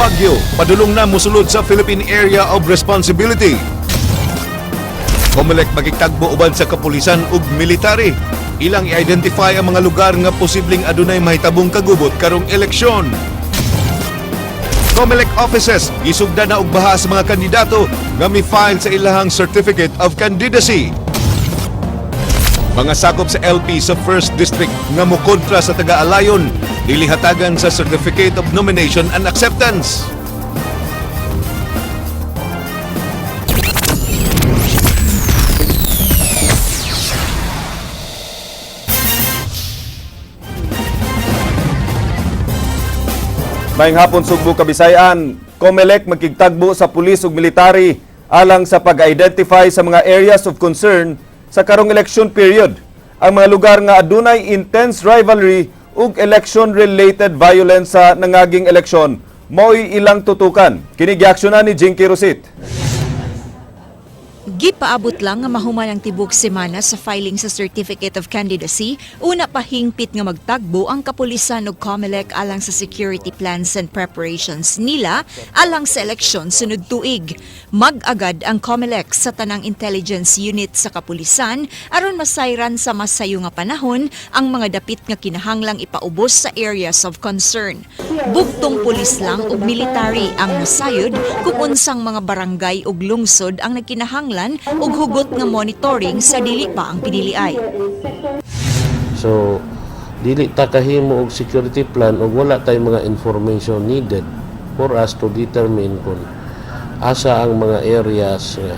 Bagyo, padulong na musulod sa Philippine Area of Responsibility. COMELEC makigtagbo uban sa kapulisan ug military. Ilang i-identify ang mga lugar nga posibleng adunay mahitabong kagubot karong eleksyon. COMELEC offices gisugda na og baha sa mga kandidato nga mi-file sa ilahang Certificate of Candidacy. Mga sakop sa LP sa 1st District nga mokontra sa taga-Alayon dili hatagan sa Certificate of Nomination and Acceptance. Maayong hapon, Sugbo, Kabisayan. COMELEC magkigtagbo sa pulis ug military alang sa pag-identify sa mga areas of concern sa karong election period. Ang mga lugar nga adunay intense rivalry ug election-related violence sa nangaging eleksyon mao'y ilang tutukan. Kini giaksyonan ni Jinky Rosit. Gipaabot lang nga mahuman ang tibok semana sa filing sa Certificate of Candidacy, una pa hingpit nga magtagbo ang kapulisan ug COMELEC alang sa security plans and preparations nila alang sa eleksyon sunod tuig. Mag-agad ang COMELEC sa tanang intelligence unit sa kapulisan aron masayran sa masayo nga panahon ang mga dapit nga kinahanglang ipaubos sa areas of concern. Bugtong pulis lang ug military ang nasayod kung unsang mga barangay ug lungsod ang nagkinahanglan ug hugot nga monitoring sa dili pa ang piniliay. So, dili ta kahimo og security plan og wala tay mga information needed for us to determine kung asa ang mga areas nga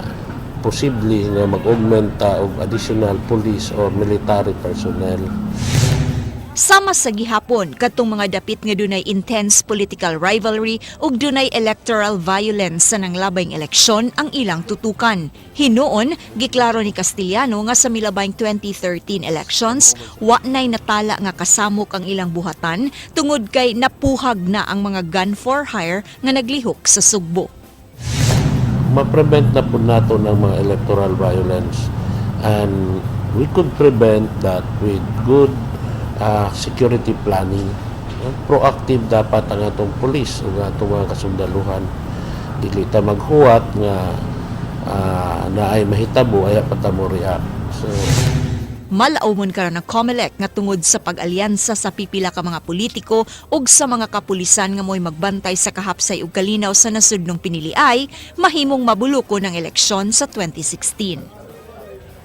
posible nga mag-augment ta og additional police or military personnel. Sama sa gihapon kadtong mga dapit nga dunay intense political rivalry ug dunay electoral violence sa nanglabayng eleksyon ang ilang tutukan. Hinuon, giklaro ni Castillano nga sa milabayng 2013 elections, wa nay natala nga kasamok ang ilang buhatan tungod kay napuhag na ang mga gun for hire nga naglihok sa Sugbo. Ma-prevent na po nato ng mga electoral violence, and we could prevent that with good security planning. Proactive dapat ang atong police o ang atong mga kasundaluhan. Dili ta maghuwat nga naay mahitabo aya pa ta mo react. So Malaumon karon ang COMELEC nga tungod sa pag-alyansa sa pipila ka mga politiko ug sa mga kapulisan nga mo'y magbantay sa kahapsay ug kalinaw sa nasudnong piniliay, mahimong mabulukon ang eleksyon sa 2016.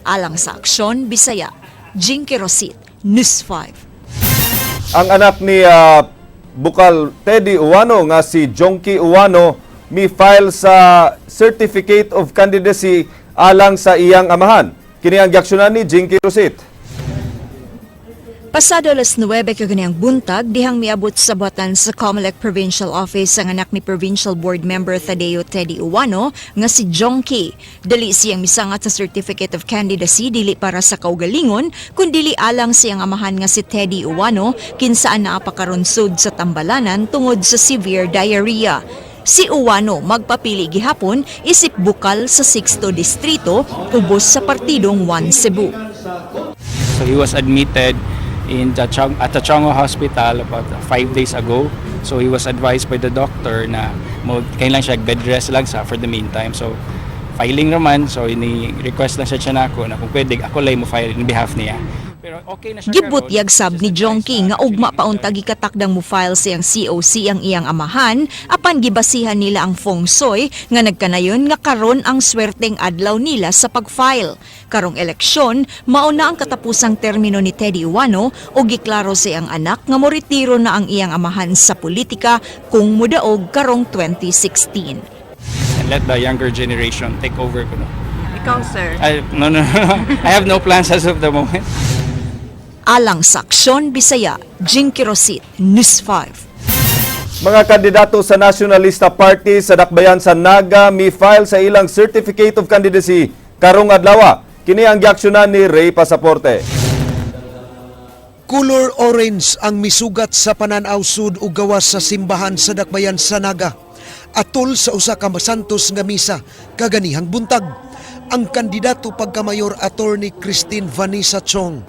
Alang sa Aksyon Bisaya, Jinky Rosit, News 5. Ang anak ni Bukal Teddy Uwano nga si Jonkie Ouano mi-file sa Certificate of Candidacy alang sa iyang amahan. Kini ang giaksyonan ni Jinky Rosit. Pasado alas 9 kaganihang buntag, dihang miabot sa buhatan sa COMELEC Provincial Office ang anak ni Provincial Board Member Thadeo Teddy Ouano nga si Jonkie. Dali siyang misangat sa Certificate of Candidacy dili para sa kaugalingon, kundili alang siyang amahan nga si Teddy Ouano, kinsaan naa pa karon sud sa tambalanan tungod sa severe diarrhea. Si Ouano magpapili gihapon isip bukal sa 6th Distrito ubos sa partidong One Cebu. So he was admitted at the Chong Hua Hospital about 5 days ago. So he was advised by the doctor na mo kailangan siya bed rest lang sa for the meantime. So filing naman, so ini request lang siya nako na kung pwede ako lang mo file in behalf niya. Pero okay na siya karon. Gibutyag sab ni Jonkie nga ugma pa unta gikatakdang mo file siyang COC ang iyang amahan, apan gibasihan nila ang feng shui nga nagkanayon nga karon ang swerteng adlaw nila sa pag-file. Karong eleksyon, mao na ang katapusang termino ni Teddy Ouano ug giklaro sa iyang anak nga moretiro na ang iyang amahan sa politika kung mudaog karong 2016. And let the younger generation take over kuno. Ikaw, sir? I, no. I have no plans as of the moment. Alang sa Aksyon Bisaya, Jinky Rosit, News 5. Mga kandidato sa Nacionalista Party sa Dakbayan sa Naga mi-file sa ilang Certificate of Candidacy karong adlaw. Kini ang giaksyonan ni Ray Pasaporte. Color orange ang misugat sa pananaw sud ug gawas sa simbahan sa Dakbayan sa Naga. Atol sa usa ka masantos nga misa kaganihang buntag. Ang kandidato pagkamayor, Attorney Christine Vanessa Chong,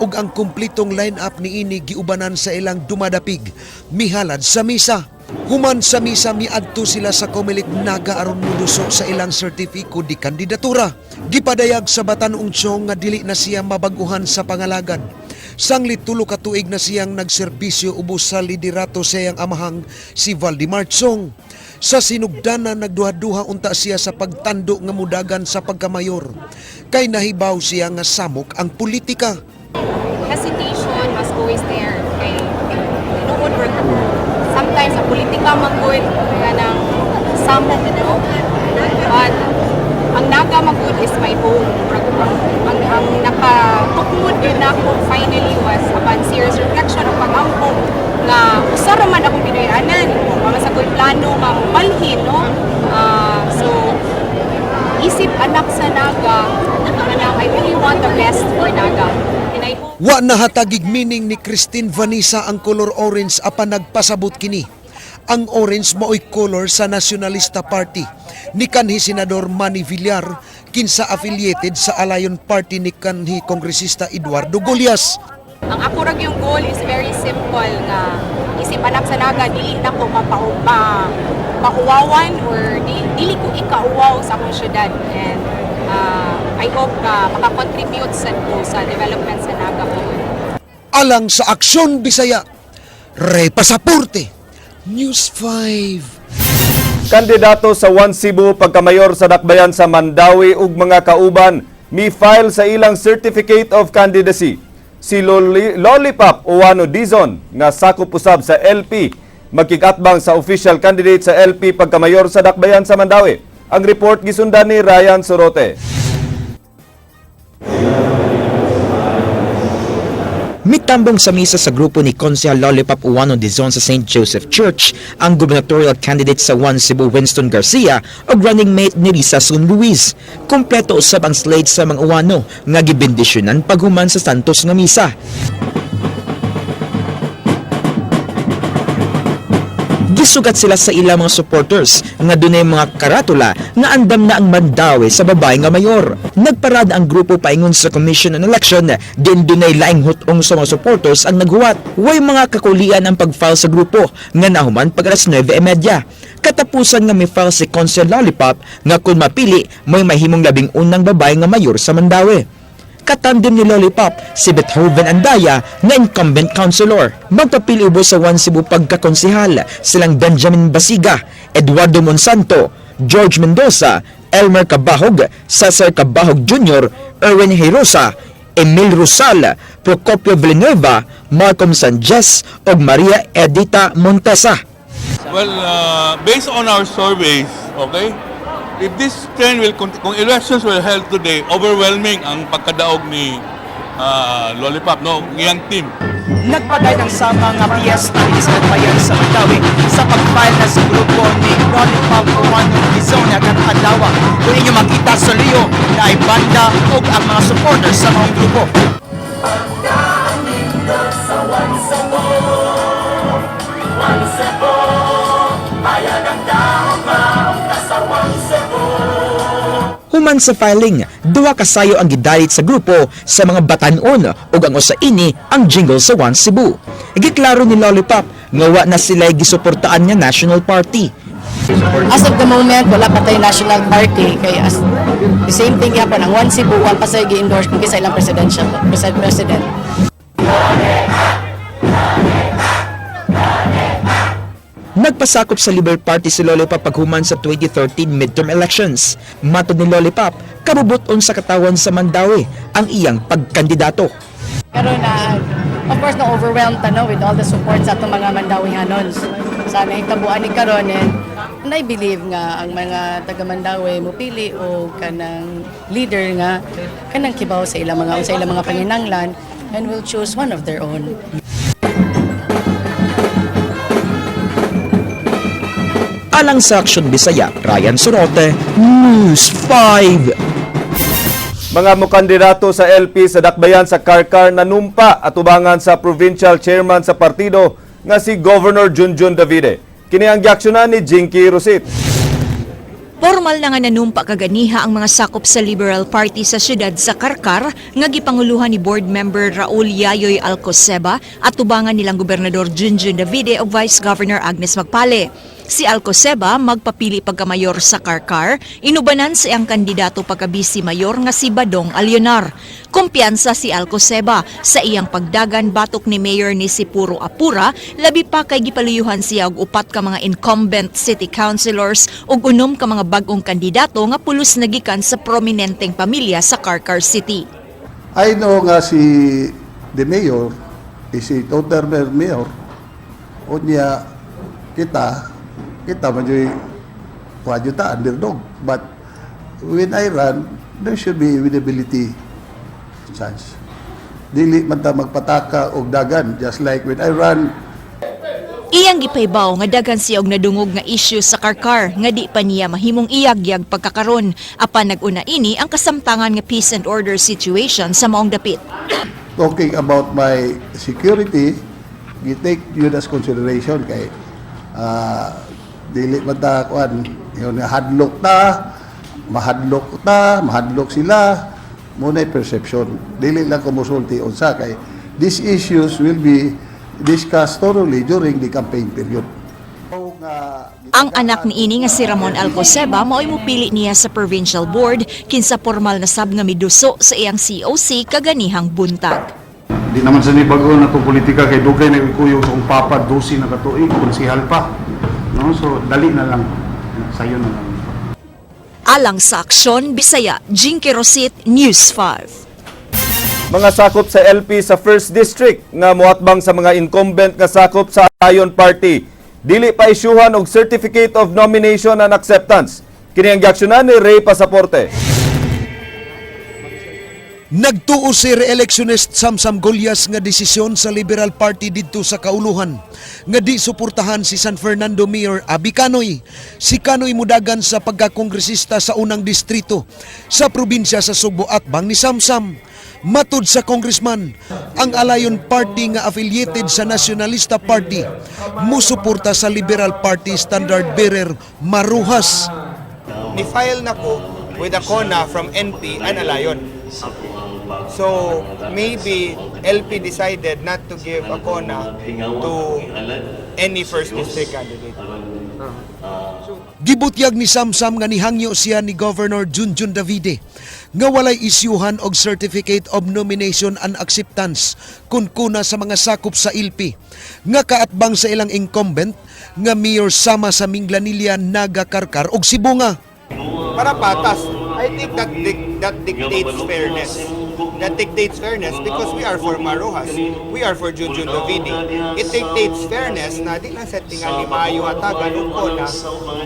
Ug ang kumpletong line-up niini giubanan sa ilang dumadapig mihalad sa misa. Human sa misa, miadto sila sa Comelec Naga aron muduso sa ilang sertifiko di kandidatura. Gipadayag sa batan-ong Chiong nga dili na siya mabaguhan sa pangalagad. Sanglit 3 ka tuig na siyang nagserbisyo ubos sa liderato sa iyang amahang si Valdemar Chiong. Sa sinugdanan, nagduha-duha unta siya sa pagtando nga mudagan sa pagkamayor. Kay nahibaw siya nga samok ang politika. Hesitation was always there kay tinuod sometimes ang politika man gud kanang samok, no? But ang Naga man gud is my home. Murag ang nakatukmod gyud nako finally was upon serious reflection ug pag-ampo nga usa ra man akong Pinoy-anan, wa man sa ko'y plano nga mobalhin, no? So isip anak sa Naga, kanang I really want the best for Naga and I hope Wa nahatagig meaning ni Christine Vanessa ang color orange apan nagpasabot kini. Ang orange maoy color sa Nacionalista Party ni kanhi Senador Manny Villar, kinsa affiliated sa Alayon Party ni kanhi Kongresista Eduardo Golias. Ang ako ra yung goal is very simple nga isip anak sa Naga, dili na ko mauwawan or dili ko ikauwaw sa akong syudad and I hope nga makakontribute sa ko sa development sa Naga po. Alang sa Aksyon Bisaya, Ray Pasaporte, News 5. Kandidato sa One Cebu pagkamayor sa Dakbayan sa Mandaue ug mga kauban mi-file sa ilang Certificate of Candidacy. Si Lollipop Uwano Dizon nga sakop usab sa LP magkig-atbang sa official candidate sa LP pagkamayor sa Dakbayan sa Mandaue. Ang report gisundan ni Ryan Sorote. Mitambong sa misa sa grupo ni Konsehal Lollipop Uwano Dizon sa St. Joseph Church ang gubernatorial candidate sa One Cebu Winston Garcia ug running mate ni Risa Sun Luis. Kompleto usab ang slate sa mga Uwano nga gibendisyonan paghuman sa Santos nga misa. Gisugat sila sa ilang mga supporters nga dunay mga karatula nga andam na ang Mandaue sa babae nga mayor. Nagparada ang grupo paingon sa Commission on Election din dunay laing hutong sa mga supporters ang naghuwat. Way mga kakulian ang pag-file sa grupo nga nahuman pag alas 9:30. Katapusan nga mi-file si Konsehal Lollipop nga kung mapili may mahimong 11 babae nga mayor sa Mandaue. Katandem ni Lollipop si Beethoven Andaya nga incumbent councilor. Magpapili ubos sa One Cebu pagkakonsehal silang Benjamin Basiga, Eduardo Monsanto, George Mendoza, Elmer Cabahog, Cesar Cabahog Jr., Erwin Herosa, Emil Rosal, Procopio Villanueva, Malcolm Sanchez ug Maria Edita Montesa. Well, based on our surveys, okay, if this trend will continue, kung elections were held today, overwhelming ang pagkadaog ni Lollipop, no, ngiyang team. Nagpaday ang sama nga piyesta sa Dakbayan sa Mandaue sa pag-file na sa grupo ni Lollipop Uwano Dizon karong adlaw. Kung inyo makita sa liyo na ay banda ug ang mga supporters sa mga grupo. Human sa filing, duha ka sayo ang gidalit sa grupo sa mga batanon ug ang usa ini ang jingle sa One Cebu. Giklaro ni Lollipop nga wa na sila gisuportaan nga National Party. As of the moment, wala pa tayo national party. Kay as, the same thing yapon, ang One Cebu, wala pa sa gi-endorse kung kinsa ilang presidential, president. Nagpasakop sa Liberal Party si Lollipop paghuman sa 2013 midterm elections. Matod ni Lollipop, kabubuton sa katawan sa Mandaue ang iyang pagkandidato. Pero na, of course, na-overwhelmed ta, no, with all the support sa atong mga Mandawihanons. Sa nahitabuan ni karon and I believe nga ang mga taga Mandaue mupili o kanang leader nga kanang kibaw sa ilang mga panginanglan and will choose one of their own. Alang sa Aksyon Bisaya, Ryan Sorote, News 5. Mga mukandidato sa LP sa Dakbayan sa Carcar nanumpa atubangan sa provincial chairman sa partido nga si Governor Junjun Davide. Kini ang giaksyonan ni Jinky Rosit. Formal na nga nanumpa kaganiha ang mga sakop sa Liberal Party sa siyudad sa Carcar nga gipanguluhan ni board member Raul Yayoy Alcoseba at tubangan nilang Gobernador Junjun Davide ug Vice Governor Agnes Magpale. Si Alcoseba magpapili pagkamayor sa Carcar, inubanan sa iyang kandidato pagka-vice mayor nga si Badong Alionar. Kumpiyansa si Alcoseba sa iyang pagdagan batok ni Mayor Nicephoro Apura, labi pa kay gipaluyuhan siya og upat ka mga incumbent city councilors ug 6 ka mga bag-ong kandidato nga pulos na gikan sa prominenteng pamilya sa Carcar City. I know nga si the mayor is a two-term mayor. Unya kita kita man juy kuha ta underdog. But when I run, there should be winnability chance. Dili man ta magpataka og dagan, just like when I run. Iyang gipahibaw nga daghan siya og nadungog nga issue sa Carcar nga di pa niya mahimong iyagyag pagkakaron, apan nag-una ini ang kasamtangan nga peace and order situation sa maong dapit. Talking about my security, you take yun as consideration kay dili man ta kuan yun nga hadlok ta, mahadlok ta, mahadlok sila mo na perception. Dili lang ko musulti unsa kay these issues will be discussed thoroughly during the campaign period. Ang anak ni ini nga si Ramon Alcoseba mao'y mupili niya sa provincial board, kinsa formal na sab nga miduso sa iyang COC kaganihang buntag. Di naman sa ni bago na itong politika kay dugay na ikuyog sa akong papa, 12 na katuig, konsihal pa. No? So dali na lang. Sayo na lang. Alang sa Aksyon Bisaya, Jinky Rosit, News 5. Mga sakop sa LP sa 1st District nga moatbang sa mga incumbent nga sakop sa Ayon Party, dili pa isyuhan og Certificate of Nomination and Acceptance. Kini ang giaksyonan ni Ray Pasaporte. Nagtuo si re-electionist Samsam Gullas nga desisyon sa Liberal Party didto sa kauluhan nga di suportahan si San Fernando Mayor Abi Canoy. Si Canoy mudagan sa pagkakongresista sa unang distrito sa probinsya sa Sugbo atbang ni Samsam. Matud sa congressman, ang Alayon Party nga affiliated sa Nacionalista Party musuporta sa Liberal Party standard bearer Mar Roxas. Ni-file na ko with a CONA from NP and Alayon. So maybe LP decided not to give a CONA to any first district candidate. Gibutyag ni Samsam nga nihangyo siya ni Governor Junjun Davide nga walay isyuhan og Certificate of Nomination and Acceptance kun kuna sa mga sakop sa LP nga kaatbang sa ilang incumbent nga mayor sama sa Minglanilla, Naga, Carcar ug Sibonga. Para patas, I think that dictates fairness. That dictates fairness because we are for Mar Roxas. We are for Junjun Davide. It dictates fairness na di lang sa tingali maayo hatagan og CONA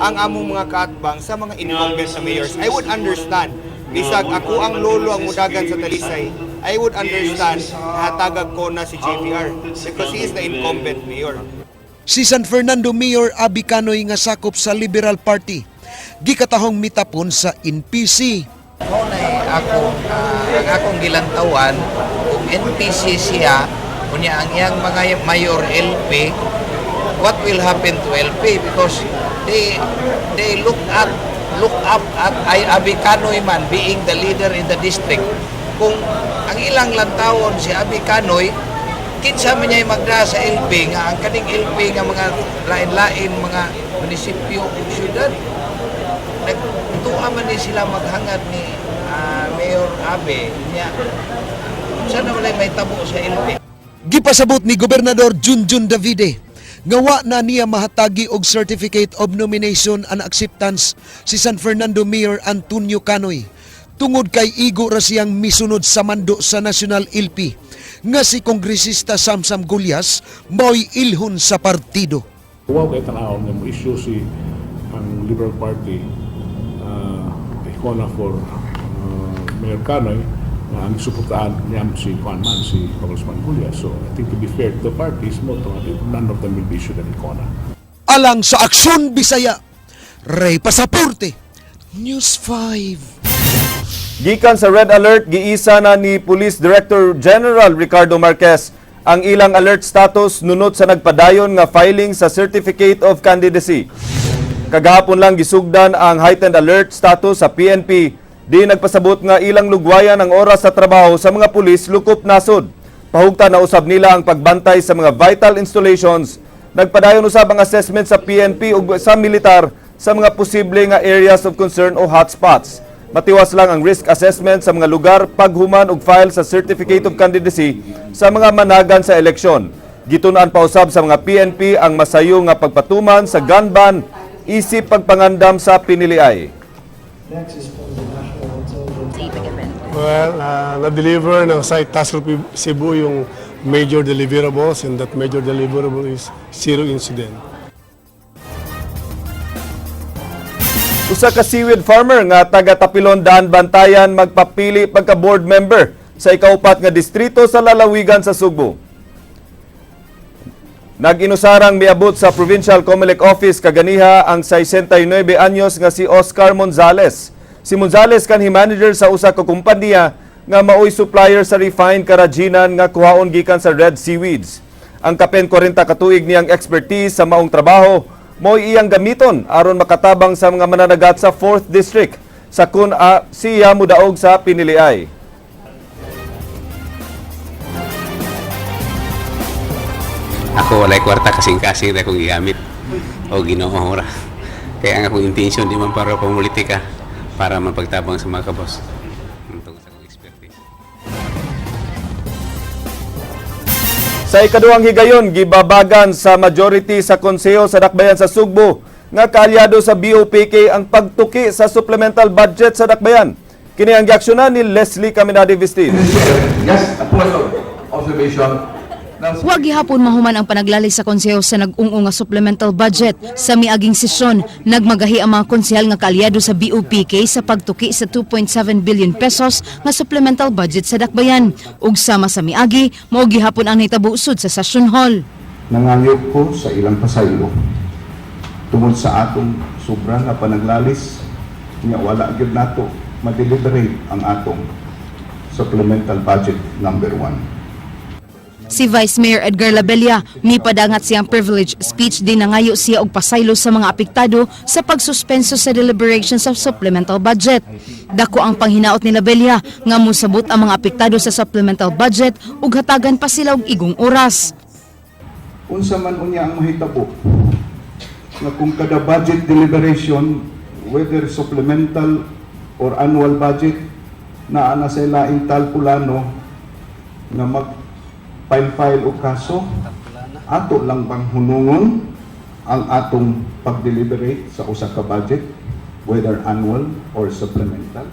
ang among mga kaatbang sa mga incumbent na mayors. I would understand bisag ako ang lolo ang mudagan sa Talisay, I would understand na hatagag CONA si JVR because he is the incumbent mayor. Si San Fernando Mayor Abi Canoy nga sakop sa Liberal Party gikatahong mitapon sa NPC. Mao na ako ang akong gilantawan, kung NPC siya unya ang iyang mga mayor LP, what will happen to LP? Because they look up at ay Abi Canoy man being the leader in the district. Kung ang ilang lantawon si Abi Canoy, kinsa man niya magda sa LP nga ang kaning LP nga mga lain-lain mga munisipyo ug syudad, nagtuwa man ni sila maghangad ni Mayor Abe niya, unsa na walay may tabo sa LP? Gipasabot ni Gobernador Junjun Davide nga wa na niya mahatagi og Certificate of Nomination and Acceptance si San Fernando Mayor Antonio Canoy tungod kay igo ra siyang misunod sa mando sa National LP nga si Kongresista Samsam Gullas mao'y ilhon sa partido. Wow kay tan-awon nga mo issue si ang Liberal Party CONA for Mayor Canoy na ang suportahan niya si Juan man, si Congressman Gullas. So I think to be fair to the parties, mo none of them will be issued any CONA. Alang sa Aksyon Bisaya, Ray Pasaporte, News 5. Gikan sa red alert, giisa na ni Police Director General Ricardo Marquez ang ilang alert status nunot sa nagpadayon nga filing sa Certificate of Candidacy. Kagahapon lang gisugdan ang heightened alert status sa PNP, di nagpasabot nga ilang lugwayan ang oras sa trabaho sa mga pulis lukop nasod. Pahugtan na usab nila ang pagbantay sa mga vital installations. Nagpadayon usab ang assessment sa PNP ug sa militar sa mga posible nga areas of concern o hotspots. Matiwas lang ang risk assessment sa mga lugar paghuman og file sa Certificate of Candidacy sa mga managan sa eleksyon. Gitun-an pa usab sa mga PNP ang masayo nga pagpatuman sa gun ban isip pagpangandam sa piniliay. Well, na-deliver ng Site Task Group Cebu yung major deliverables, and that major deliverable is zero incident. Usa ka seaweed farmer nga taga Tapilon Daan, Bantayan magpapili pagka board member sa ikaupat nga distrito sa lalawigan sa Sugbo. Nag-inusarang miabot sa Provincial Comelec Office kaganiha ang 69 anyos nga si Oscar Monzales. Si Monzales kanhi manager sa usa ka kumpanya nga maoy supplier sa refined karaginan nga kuhaon gikan sa red seaweeds. Ang kapin 40 ka tuig niyang expertise sa maong trabaho mo'y iyang gamiton aron makatabang sa mga mananagat sa 4th District sa kun siya mudaog sa piniliay. Ako walay kwarta, kasing-kasing na akong gigamit o Ginoo ra. Kaya ang akong intention di man para pamulitika, para mapagtabang sa mga kabos. Tungkol sa akong expertise. Sa ikaduhang higayon, gibabagan sa majority sa Konseho sa Dakbayan sa Sugbo nga kaalyado sa BOPK ang pagtuki sa supplemental budget sa Dakbayan. Kini ang giaksyonan ni Leslie Caminade Vistin. Yes, a point of observation. Wa gihapon mahuman ang panaglalay sa konseho sa nag-ung nga supplemental budget. Sa miaging sesyon, nagmagahi ang mga konsehal nga kaalyado sa BOPK sa pagtuki sa 2.7 billion pesos nga supplemental budget sa Dakbayan. Ug sama sa miagi, mao gihapon ang nahitabo sud sa session hall. Nangayop ko sa ilang pasaylo tungod sa atong sobra nga panaglalis nga wala gyud nato ma-deliberate ang atong supplemental budget number 1. Si Vice Mayor Edgar Labella, mipadangat siyang privilege speech din nangayo siya og pasaylo sa mga apektado sa pagsuspenso sa deliberations of supplemental budget. Dako ang panghinaot ni Labella nga mosabot ang mga apektado sa supplemental budget ug hatagan pa sila og igong oras. Unsa man unya ang mahitabo nga kung kada budget deliberation, whether supplemental or annual budget, naa na sa laing talpulano nga mag file-file og kaso, ato lang bang hunungon ang atong pag-deliberate sa usa ka budget, whether annual or supplemental?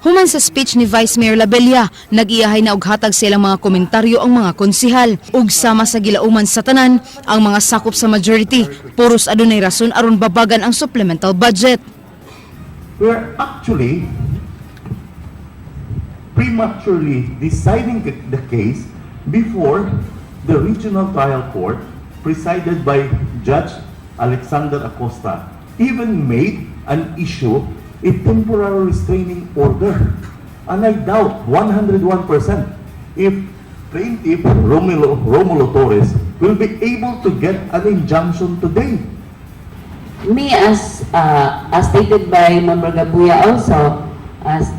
Human sa speech ni Vice Mayor Labella, nag-iyahay na og hatag sa ilang mga komentaryo ang mga konsihal. Ug sama sa gilauman sa tanan, ang mga sakop sa majority, puros adunay rason aron babagan ang supplemental budget. We're actually prematurely deciding the case before the regional trial court presided by Judge Alexander Acosta even made an issue a temporary restraining order. And I doubt 101% if plaintiff Romulo Torres will be able to get an injunction today. Me, as stated by Member Gabuya also, as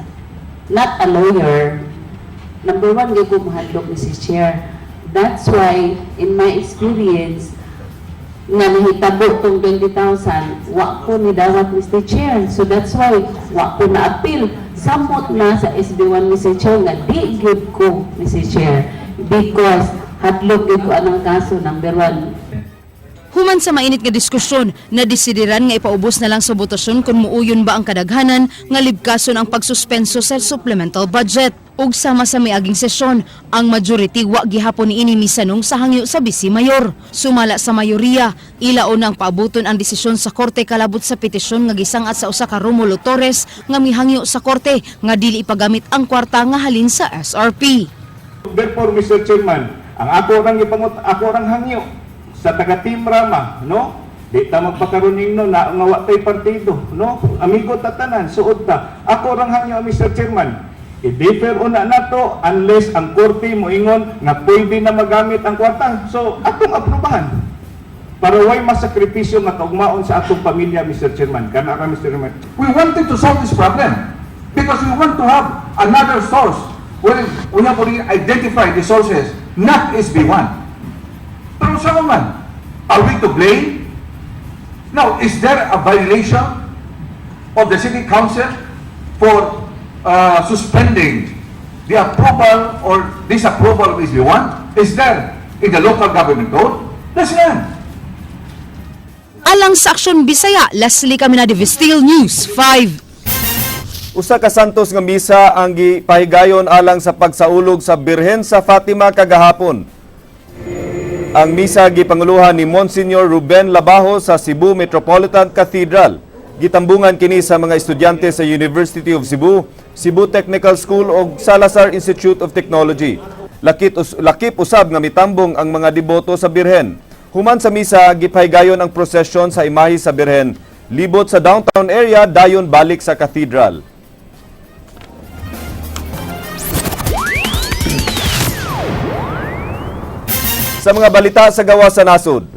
not a lawyer, number one, gyud ko mahadlok, Mrs. Chair. That's why, in my experience, nga nahitabo tong 20,000, wa ko ni dawat, Mr. Chair. So that's why, wa ko na appeal. Samot na sa SB1, Mr. Chair, nga di gyud ko, Mr. Chair. Because, hadlok gyud ko anang kaso, number one. Human sa mainit nga diskusyon, nadesidiran nga ipaubos na lang sa botasyon kung muuyon ba ang kadaghanan nga libkason ang pagsuspenso sa supplemental budget. Ug sama sa miaging sesyon, ang majority wa gihapon niini misanong sa hangyo sa vice mayor. Sumala sa mayoriya, ilaon ang paabuton ang desisyon sa korte kalabot sa petisyon nga gisangat sa usa ka Romulo Torres nga mihangyo sa korte nga dili ipagamit ang kwarta nga halin sa SRP. Therefore, Mr. Chairman, ang ako rang ipangut ako rang hangyo sa taga Team Rama, no? Di ta magpakaroon no na nga wa tay partido, no? Amigo ta tanan, suod ta. Ako rang hangyo, Mr. Chairman. I-defer una nato unless ang korte moingon nga pwede na magamit ang kwarta. So, atong aprobahan. Para way masakripisyo nga kaugmaon sa atong pamilya, Mr. Chairman. Kana ka, Mr. Chairman. We wanted to solve this problem because we want to have another source. Well, we have already identified the sources, not SB1. Pero sa man, are we to blame? Now, is there a violation of the City Council for suspending the approval or disapproval of SB1? Is there in the local government code? There's none. Alang sa Aksyon Bisaya, Leslie Caminade Vestil, News 5. Usa ka santos nga misa ang gipahigayon alang sa pagsaulog sa Birhen sa Fatima kagahapon. Ang misa gipanguluhan ni Monsignor Ruben Labajo sa Cebu Metropolitan Cathedral. Gitambungan kini sa mga estudyante sa University of Cebu, Cebu Technical School ug Salazar Institute of Technology. Lakip usab nga mitambong ang mga deboto sa Birhen. Human sa misa, gipahigayon ang prosesyon sa imahe sa Birhen libot sa downtown area, dayon balik sa cathedral. Sa mga balita sa gawas sa nasod,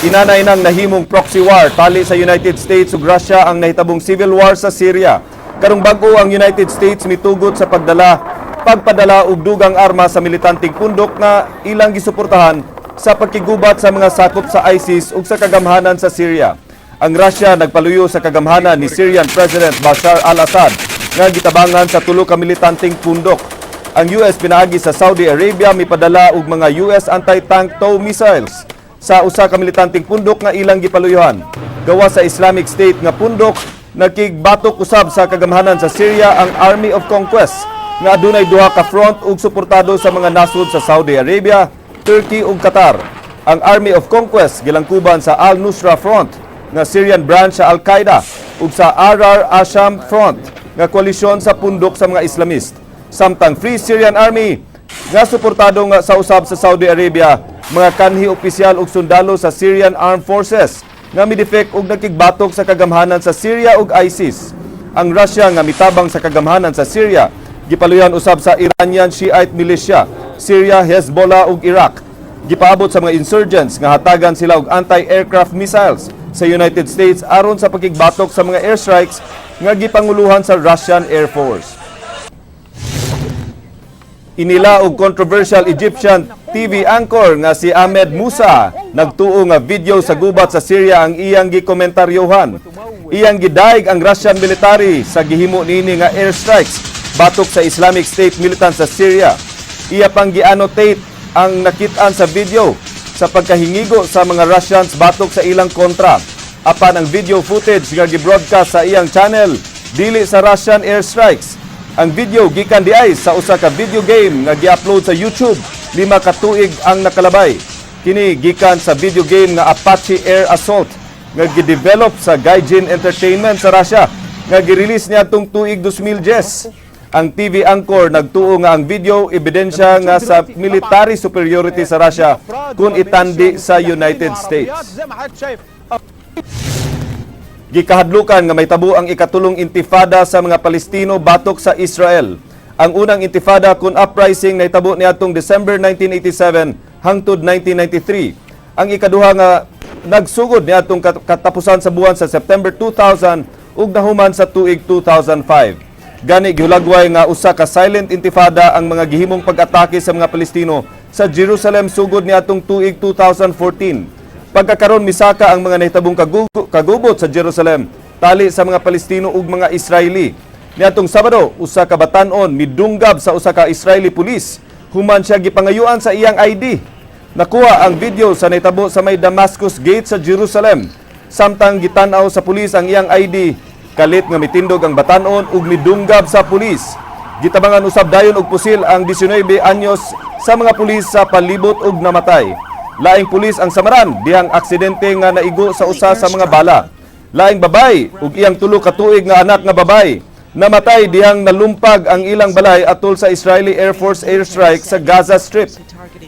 inanay nang nahimong proxy war tali sa United States ug Russia ang nahitabong civil war sa Syria. Karong bag-o, ang United States mitugot sa pagpadala og dugang armas sa militanteng pundok nga ilang gisuportahan sa pagkigubat sa mga sakop sa ISIS ug sa kagamhanan sa Syria. Ang Russia nagpaluyo sa kagamhanan ni Syrian President Bashar al-Assad nga gitabangan sa tulo ka militanteng pundok. Ang US pinaagi sa Saudi Arabia mipadala og mga US anti-tank TOW missiles sa usa ka militanteng pundok nga ilang gipaluyuhan. Gawas sa Islamic State nga pundok, nagkigbatok usab sa kagamhanan sa Syria ang Army of Conquest nga adunay duha ka front ug suportado sa mga nasod sa Saudi Arabia, Turkey ug Qatar. Ang Army of Conquest gilangkuban sa Al-Nusra Front nga Syrian branch sa Al-Qaeda ug sa Ahrar Asham Front nga koalisyon sa pundok sa mga Islamist. Samtang Free Syrian Army nga suportado nga sa usab sa Saudi Arabia, mga kanhi opisyal ug sundalo sa Syrian Armed Forces nga midefect ug nagkigbatok sa kagamhanan sa Syria ug ISIS. Ang Russia nga mitabang sa kagamhanan sa Syria gipaluyan usab sa Iranian Shiite militia, Syria, Hezbollah ug Iraq. Gipaabot sa mga insurgents nga hatagan sila og anti-aircraft missiles sa United States aron sa pagkigbatok sa mga airstrikes nga gipanguluhan sa Russian Air Force. Inila og controversial Egyptian TV anchor nga si Ahmed Musa nagtuo nga video sa gubat sa Syria ang iyang gikomentaryohan. Iyang gidaig ang Russian military sa gihimo niini nga airstrikes batok sa Islamic State militant sa Syria. Iya pang gi-annotate ang nakit-an sa video sa pagkahingigo sa mga Russians batok sa ilang kontra. Apan ang video footage nga gi-broadcast sa iyang channel dili sa Russian airstrikes. Ang video gikan diay sa usa ka video game nga gi-upload sa YouTube 5 ka tuig ang nakalabay. Kini gikan sa video game nga Apache Air Assault nga gi-develop sa Gaijin Entertainment sa Russia nga gi-release niadtong tuig 2010. Ang TV anchor nagtuo nga ang video ebidensya nga sa military superiority sa Russia kung itandi sa United States. Gikahadlukan nga mahitabo ang ikatulong intifada sa mga Palestino batok sa Israel. Ang unang intifada kun uprising nahitabo niadtong December 1987 hangtod 1993. Ang ikaduha nga nagsugod niadtong katapusan sa buwan sa September 2000 ug nahuman sa tuig 2005. Gani gihulagway nga usa ka silent intifada ang mga gihimong pag-atake sa mga Palestino sa Jerusalem sugod niadtong tuig 2014. Pagkakaron misaka ang mga nahitabong kagubot sa Jerusalem tali sa mga Palestino ug mga Israeli. Niadtong Sabado, usa ka batan-on midunggab sa usa ka Israeli police human siya gipangayuan sa iyang ID. Nakuha ang video sa nahitabo sa may Damascus Gate sa Jerusalem. Samtang gitan-aw sa pulis ang iyang ID, kalit nga mitindog ang batan-on ug midunggab sa pulis. Gitabangan usab dayon og pusil ang 19 anyos sa mga pulis sa palibot ug namatay. Laing pulis ang samaran dihang aksidente nga naigo sa usa sa mga bala. Laing babay ug iyang 3 ka tuig nga anak nga babay namatay dihang nalumpag ang ilang balay atol sa Israeli Air Force airstrike sa Gaza Strip.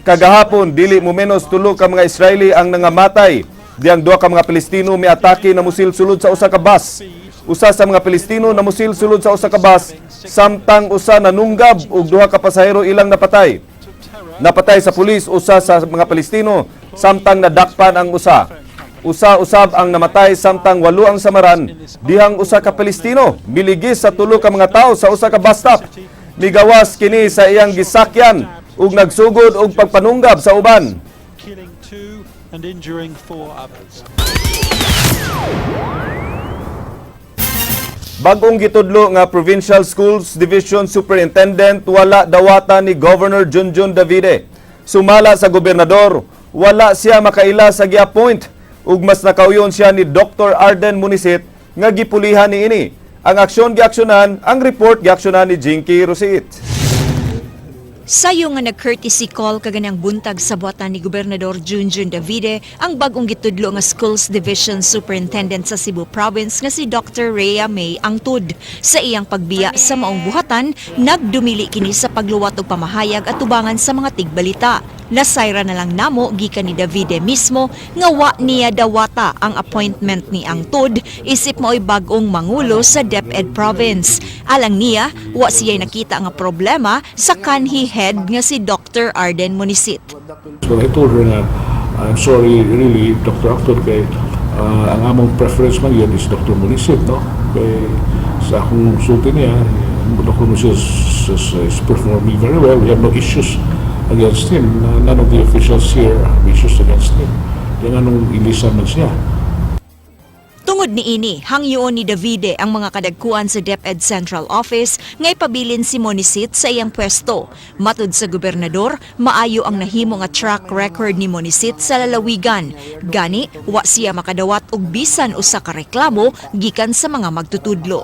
Kagahapon dili mo menos 3 ka mga Israeli ang nangamatay dihang 2 ka mga Palestino miatake na musil sulod sa usa ka bus. Usa sa mga Palestino na musil sulod sa usa ka bus samtang usa nanunggab ug 2 ka pasahero ilang napatay. Napatay sa pulis usa sa mga Palestino samtang nadakpan ang usa. Usa usab ang namatay samtang walo ang samaran dihang usa ka Palestino miligis sa tulo ka mga tawo sa usa ka bus stop. Migawas kini sa iyang gisakyan ug nagsugod og pagpanunggab sa uban. Killing two and injuring four others. Bagong gitudlo nga Provincial Schools Division Superintendent wala dawata ni Governor Junjun Davide. Sumala sa gobernador, wala siya makaila sa gi-appoint ug mas nakauyon siya ni Dr. Arden Munisit nga gipulihan niini. Ang aksyon giaksyonan, ang report giaksyonan ni Jinky Rosit. Sayo nga nag-courtesy call kaganang buntag sa buhatan ni Gobernador Junjun Davide ang bagong gitudlo nga Schools Division Superintendent sa Cebu Province nga si Dr. Rhea May Angtud. Sa iyang pagbiya sa maong buhatan, nagdumili kini sa pagluwat og pamahayag at tubangan sa mga tigbalita. Nasayra na lang namo gikan ni Davide mismo nga wa niya dawata ang appointment ni Angtud isip mao'y bag-ong mangulo sa DepEd Province. Alang niya, wa siya nakita nga problema sa kanhi head nga si Dr. Arden Munisit. But I told her nga, I'm sorry, really, Dr. Acton, kay ang among preference man yun is Dr. Munisit, no? Kay sa akong sulti niya, Dr. Munisit is performing very well. We have no issues against him. None of the officials here have issues against him. Yan anong ilisan man siya. Tungod niini, hangyoon ni Davide ang mga kadagkuan sa DepEd Central Office nga ipabilin si Monisit sa iyang pwesto. Matud sa gobernador, maayo ang nahimo nga track record ni Monisit sa lalawigan. Gani, wa siya makadawat og bisan usa ka reklamo gikan sa mga magtutudlo.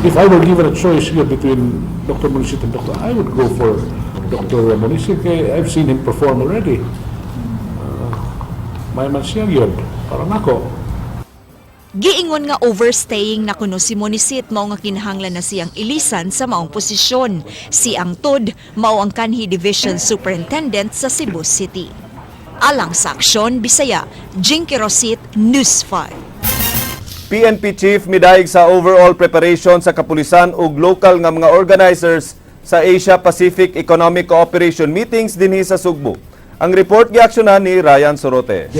If I were given a choice here between Dr. Munisit and Dr. I would go for Dr. Munisit. Kay I've seen him perform already. May man siya yun. Parang ako. Giingon nga overstaying na kuno si Monisit, mao nga kinahanglan na siyang ilisan sa maong posisyon. Si Angtod mao ang kanhi Division Superintendent sa Cebu City. Alang sa Aksyon Bisaya, Jinky Rosit, News 5. PNP Chief midayeg sa overall preparation sa kapulisan ug local nga mga organizers sa Asia Pacific Economic Cooperation meetings dinhi sa Sugbo. Ang report giaksyonan ni Ryan Sorote.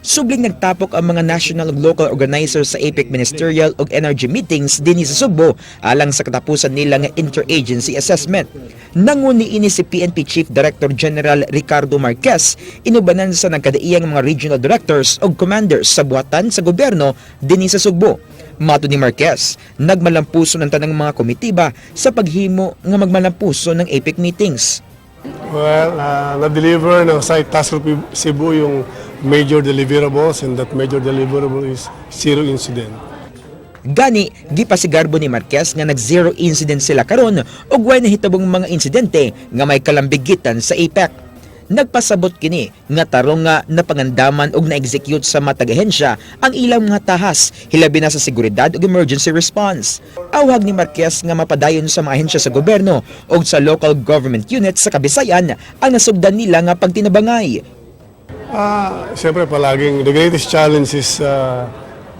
Subling nagtapok ang mga national ug local organizers sa APEC Ministerial ug Energy Meetings dinhi sa Sugbo alang sa katapusan nila nga interagency assessment. Nanguni ini si PNP Chief Director General Ricardo Marquez inubanan sa nagkadaiyang mga regional directors ug commanders sa buhatan sa gobyerno dinhi sa Sugbo. Matud ni Marquez, nagmalampuso ng tanang mga komitiba sa paghimo nga magmalampuso ng APEC meetings. Well, na-deliver ng Site Task Group Cebu yung major deliverables, and that major deliverable is zero incident. Gani, gipasigarbo ni Marquez nga nag-zero incident sila karon ug way nahitabong mga insidente nga may kalambigitan sa APEC. Nagpasabot kini nga tarong nga napangandaman og na-execute sa matag ahensya ang ilang mga tahas, hilabi na sa seguridad ug emergency response. Awhag ni Marquez nga mapadayon sa mga ahensya sa gobyerno ug sa local government units sa Kabisayan ang nasugdan nila nga pagtinabangay. Ah, siyempre palaging the greatest challenge is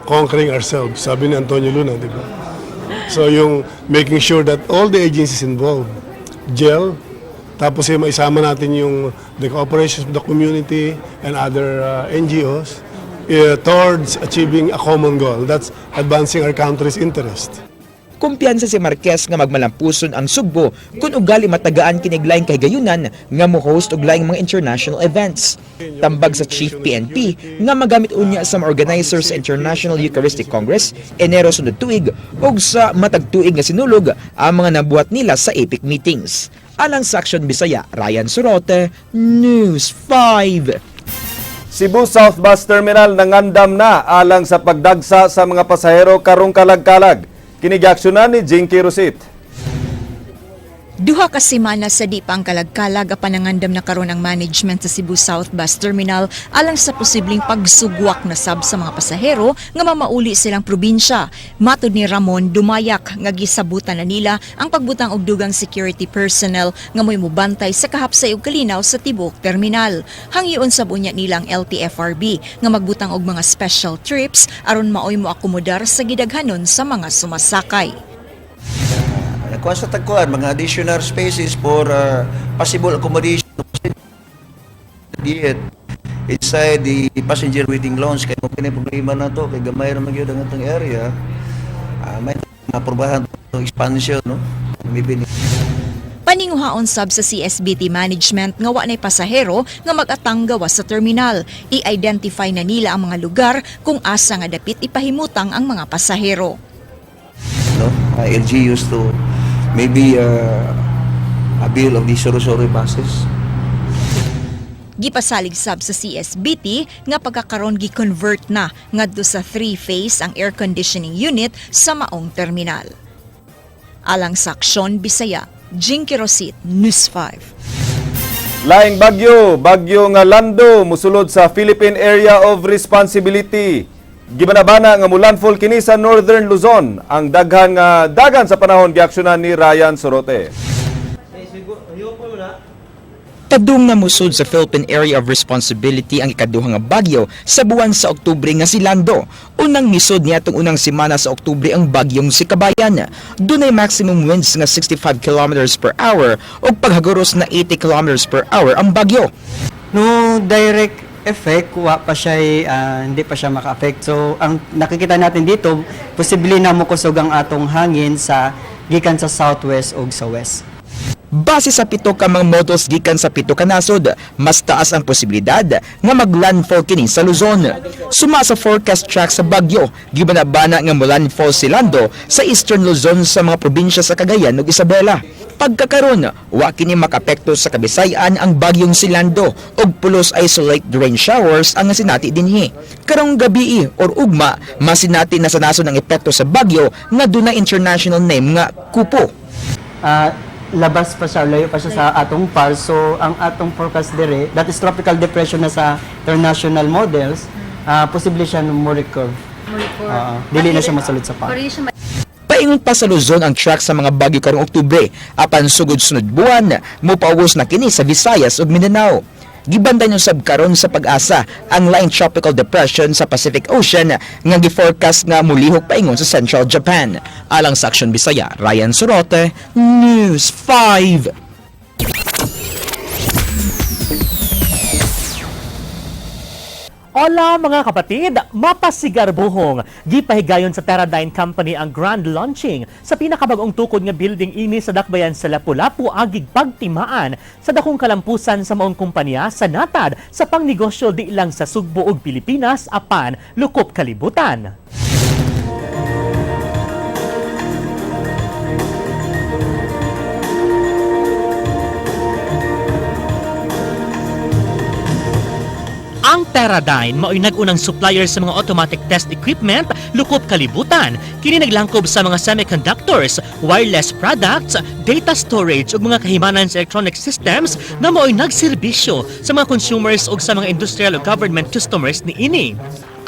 conquering ourselves, sabi ni Antonio Luna, di ba? So yung making sure that all the agencies involved gel, tapos yung maisama natin yung the cooperation of the community and other NGOs towards achieving a common goal. That's advancing our country's interest. Kumpiyansa si Marquez nga magmalampuson ang Sugbo kung ugali matagaan kinig laing kahigayunan nga mo-host og laing mga international events. Tambag sa Chief PNP nga magamit unya sa mga organizers sa International Eucharistic Congress Enero sunod tuig ug sa matag tuig nga Sinulog ang mga nabuhat nila sa APEC meetings. Alang sa Aksyon Bisaya, Ryan Sorote, News 5. Cebu South Bus Terminal nangandam na alang sa pagdagsa sa mga pasahero karong kalag-kalag. Kini giaksyonan ni Jinky Rosit. 2 ka semana sa di pa ang kalagkalag, apan nangandam na karon ang management sa Cebu South Bus Terminal alang sa posibleng pagsugwak na sab sa mga pasahero nga mamauli silang probinsya. Matod ni Ramon Dumayak nga gisabutan na nila ang pagbutang og dugang security personnel nga mo'y mubantay sa kahapsay ug kalinaw sa tibuok terminal. Hangyoon sab unya nila ang LTFRB nga magbutang og mga special trips aron maoy moakomodar sa gidaghanon sa mga sumasakay. Nagkuha sa tagkuan, mga additional spaces for possible accommodation. Yet, inside the passenger waiting lounge, kay mao kini problema na to, kay gamay ra man gyud ang atong area. May maprobahan to expansion, no? Maybe Paninguhaon sab sa CSBT management nga wa nay pasahero nga mag-atang gawas sa terminal. I-identify na nila ang mga lugar kung asa nga dapit ipahimutang ang mga pasahero. No? LGUs to maybe a bill of the suri-suri buses. Gipasalig sab sa CSBT nga pagkakaron gi-convert na ngadto sa three-phase ang air conditioning unit sa maong terminal. Alang sa Aksyon Bisaya, Jinky Rosit, News 5. Laing bagyo, bagyo nga Lando musulod sa Philippine Area of Responsibility. Gibanabana nga mulandfall kini sa Northern Luzon. Ang daghan nga dagan sa panahon giaksyonan ni Ryan Sorote. Padung nga musud sa Philippine Area of Responsibility ang ikaduha nga bagyo sa buwan sa Oktubre nga si Lando. Unang misod niya atong unang semana sa Oktubre ang bagyong si Kabayan. Dunay maximum winds nga 65 kilometers per hour ug paghaguros na 80 kilometers per hour ang bagyo. No direct effect, wa pa siya, hindi pa siya maka-affect. So, ang nakikita natin dito, posible na mokusog ang atong hangin sa gikan sa southwest ug sa west. Base sa pito ka mga models gikan sa pito ka nasod, mas taas ang posibilidad nga maglandfall kini sa Luzon. Suma sa forecast track sa bagyo, gibanabana nga molandfall si Lando sa Eastern Luzon sa mga probinsya sa Cagayan ug Isabela. Pagkakaron, wa kini makapekto sa Kabisayan ang bagyong si Lando ug pulos isolated rain showers ang sinati dinhi. Karong gabii or ugma, masinati na sa nasod ang epekto sa bagyo nga dunay international name nga Kupo. Labas pa siya, layo pa siya sa atong PAR. So, ang atong forecast dire, that is tropical depression na sa international models, posible siya mo recurve. Dili na siya masulod sa PAR. Paingon pa sa Luzon ang track sa mga bagyo karong Oktubre, apan sugod sunod buwan, mopaubos na kini sa Visayas ug Mindanao. Gibantay usab karon sa Pag-asa ang laing tropical depression sa Pacific Ocean nga gi-forecast nga mulihok paingon sa Central Japan. Alang sa Aksyon Bisaya, Ryan Sorote, News 5. Hola mga kapatid, mapasigarbuhong. Gipahigayon sa Teradyne Company ang grand launching sa pinakabagong tukod nga building ini sa dakbayan sa Lapu-Lapu agig pagtimaan sa dakong kalampusan sa maong kumpanya sa natad sa pangnegosyo di lang sa Sugbo ug Pilipinas apan lukop kalibutan. Ang Teradyne mao'y nag-unang supplier sa mga automatic test equipment lukop kalibutan. Kini naglangkob sa mga semiconductors, wireless products, data storage ug mga kahimanan sa electronic systems na mao'y nagserbisyo sa mga consumers ug sa mga industrial ug government customers niini.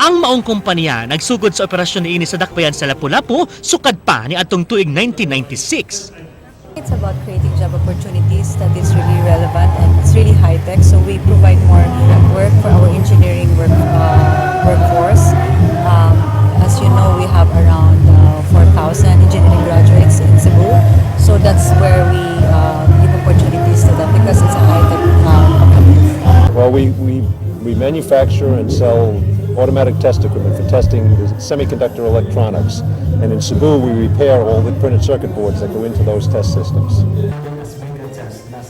Ang maong kumpanya nagsugod sa operasyon niini sa dakbayan sa Lapu-Lapu sukad pa ni atong tuig 1996. It's about creating job opportunities that is really relevant and it's really high tech. So we provide more work for our engineering workforce. As you know, we have around 4,000 engineering graduates in Cebu. So that's where we give opportunities to them because it's a high tech company. Well, we manufacture and sell automatic test equipment for testing the semiconductor electronics. And in Cebu, we repair all the printed circuit boards that go into those test systems.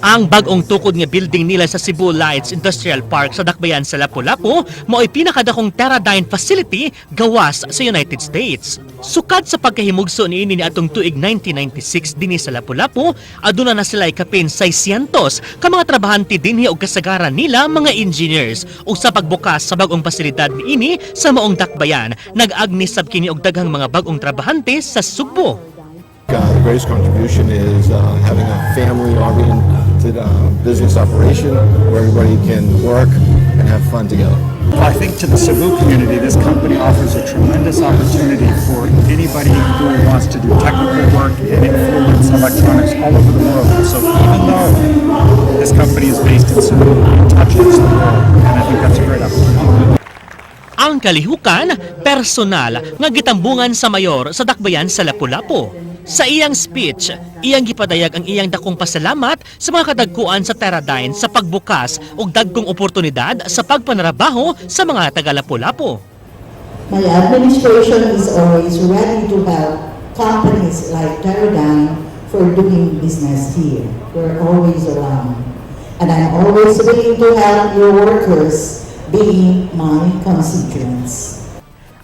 Ang bag-ong tukod nga building nila sa Cebu Lights Industrial Park sa Dakbayan sa Lapu-Lapu mao'y pinakadakong Teradyne facility gawas sa United States. Sukad sa pagkahimugso niini ni atong tuig 1996 dinhi sa Lapu-Lapu, aduna na sila kapin 600 ka mga trabahante dinhi og kasagaran nila mga engineers. Ug sa pagbukas sa bag-ong pasilidad niini sa maong dakbayan, nag-agni sab kini og daghang mga bag-ong trabahante sa Sugbo. The greatest contribution is having a family-oriented business operation where everybody can work and have fun together. I think to the Cebu community, this company offers a tremendous opportunity for anybody who wants to do technical work and influence electronics all over the world. So even though this company is based in Cebu, it touches the world, and I think that's a great opportunity. Ang kalihukan, personal nga gitambungan sa mayor sa dakbayan sa Lapu-Lapu. Sa iyang speech, iyang gipadayag ang iyang dakong pasalamat sa mga kadagkuan sa Teradyne sa pagbukas og dagkong oportunidad sa pagpanarabaho sa mga taga Lapu-Lapu. My administration is always ready to help companies like Teradyne for doing business here. We're always around. And I'm always willing to help your workers, being my constituents.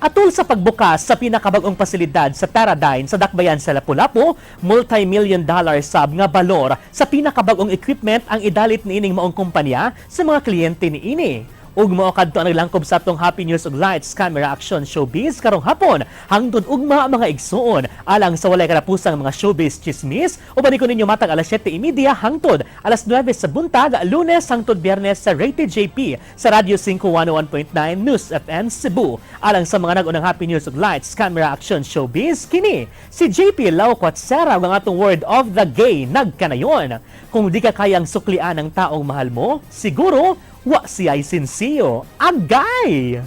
Atol sa pagbukas sa pinakabag-ong pasilidad sa Teradyne sa Dakbayan sa Lapu-Lapu, multi-million dollar sab nga balor sa pinakabag-ong equipment ang idalit niining maong kumpanya sa mga kliyente niini. Ug mao kadto ang naglangkob sa atong Happy News ug Lights Camera Action Showbiz karong hapon. Hangtod ugma, mga igsuon, alang sa walay katapusang mga showbiz chismis, uban ko ninyo matag alas 7:30 hangtod alas 9 sa buntag, Lunes hangtod Biyernes sa Rated JP sa Radyo 5 101.9 News FM Cebu. Alang sa mga nag-unang Happy News ug Lights Camera Action Showbiz, kini si JP Lau Kwatsera ang atong word of the gay nagkanayon. Kung di ka kayang suklian ng taong mahal mo, siguro wa siya'y sinsiyo. Agay!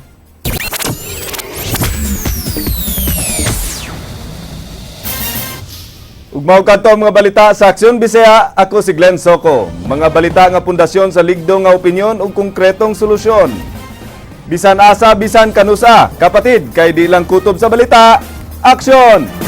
Ug mao kadto ang mga balita sa Aksyon Bisaya, ako si Glenn Soco. Mga balita nga pundasyon sa ligdo nga opinyon ug konkretong solusyon. Bisan asa, bisan kanusa, kapatid, kay di lang kutob sa balita. Aksyon!